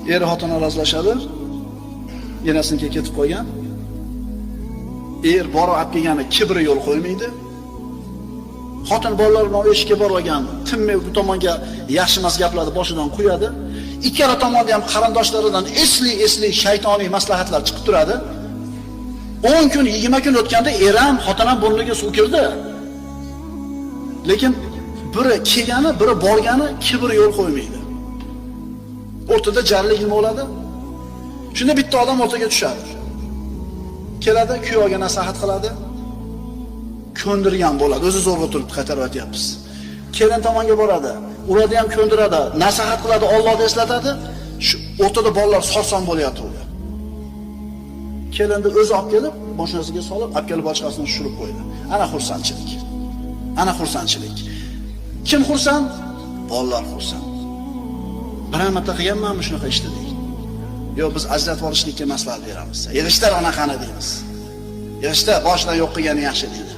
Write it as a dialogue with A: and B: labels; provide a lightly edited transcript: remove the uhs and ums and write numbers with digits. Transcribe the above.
A: Er xotin arazlashadi. Enasinikiga ketib qolgan. Er borib olib kelgani kibri yo'l qo'ymaydi. Xotin bolalar bilan eshikka borib olgan, tinmay bu tomonga yaxshi emas gaplarni boshidan quyadi. Ikkala tomonda ham qarindoshlaridan esli-esli shaytoniy maslahatlar chiqib turadi. 10 kun, 20 kun o'tganda er ham, xotin ham burniga suv kirdi. Lekin biri kelgani, biri borgani kibr yo'l qo'ymaydi. O'rtada jarlik nima bo'ladi? Shunda bitta odam o'rtaga tushadi. Keladi, kuyovga nasihat qiladi. Ko'ndirgan bo'ladi. O'zi zo'rg'a turibdi, qaytarib aytyapmiz. Kelin tomonga boradi. Ularni ham ko'ndiradi, nasihat qiladi, Allohni eslatadi. Shu o'rtada bolalar sarson bo'lyapti ular. Kelinni o'zi olib kelib, mashinasiga solib, olib kelib boshqasini tushirib qo'ydi. Ana xursandchilik. Ana xursandchilik. Kim xursand? Bolalar xursand. Bir marta qilganmanmi shunaqa ishni deydi. Yo'q, biz ajratib olishlikka maslahat beramiz. Yig'ishtir anaqani deymiz. Yig'ishtir, boshidan yo'q qilgani yaxshi deydi.